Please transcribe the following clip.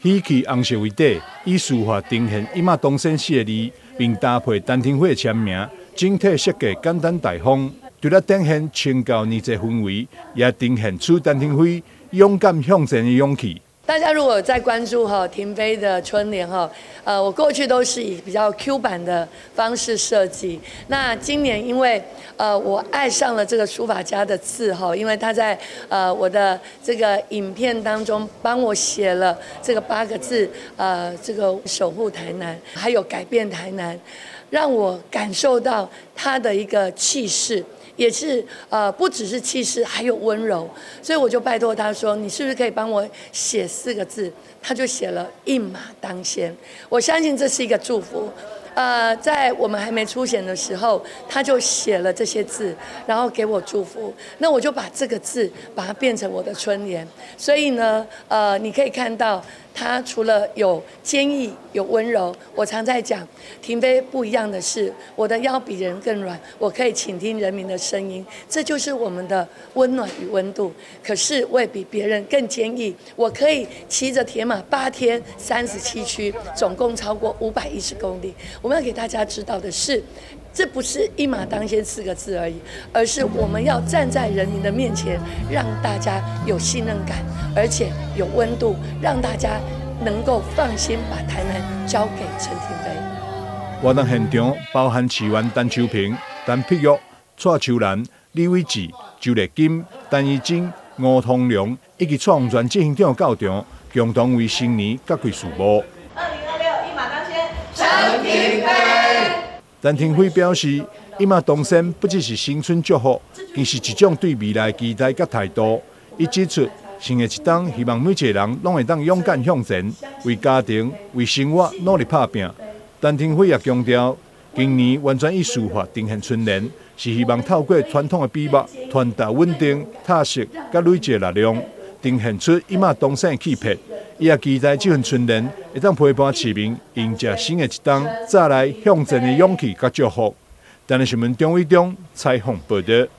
喜氣紅色為底，以書法呈現一馬當先四个字，並搭配陳亭妃的簽名，整體設計簡單大方，除了展現清教年節氛圍，也呈現出陳亭妃勇敢向前的勇氣。大家如果在關注哈亭妃的春聯哈，我過去都是以比較 Q 版的方式設計。那今年因為我愛上了這個書法家的字哈，因為他在我的這個影片當中幫我寫了這個八個字，這個守護台南，還有改變台南，讓我感受到他的一個氣勢。也是不只是氣勢，還有溫柔，所以我就拜託他說：“你是不是可以幫我寫四個字？”他就寫了“一馬當先”。我相信這是一個祝福。在我們還沒初選的時候，他就寫了這些字，然後給我祝福。那我就把這個字把它變成我的春聯。所以呢，你可以看到，他除了有堅毅、有溫柔，我常在講，亭妃不一樣的是，我的腰比人更軟，我可以傾聽人民的聲音，這就是我們的溫暖與溫度。可是我也比別人更堅毅，我可以騎着鐵馬8天37區，總共超過510公里。我們要給大家知道的是，這不是一馬當先四個字而已，而是我們要站在人民的面前，讓大家有信任感，而且有溫度，讓大家能夠放心把台南交給陳亭妃。活動現場包含市員陳秋平、陳碧玉、蔡秋蘭、李偉智、周麗金、陳怡貞、吳通良以及蔡宏全執行長到場，共同為新年揭開序幕。2026一馬當先，陳亭妃。陳亭妃表示，一馬當先不只是新春祝福，更是一種對未來期待佮態度。伊指出，新的一冬，希望每一個人攏會當勇敢向前，為家庭、為生活努力拍拚。陳亭妃也強調，今年完全以書法呈現春聯，是希望透過傳統的筆墨，傳達穩定、踏實佮累積的力量，呈現出一馬當先的氣魄。伊也期待這份春聯會當陪伴市民迎接新的一冬，再來向前的勇氣佮祝福。台南新聞張偉中採訪報道。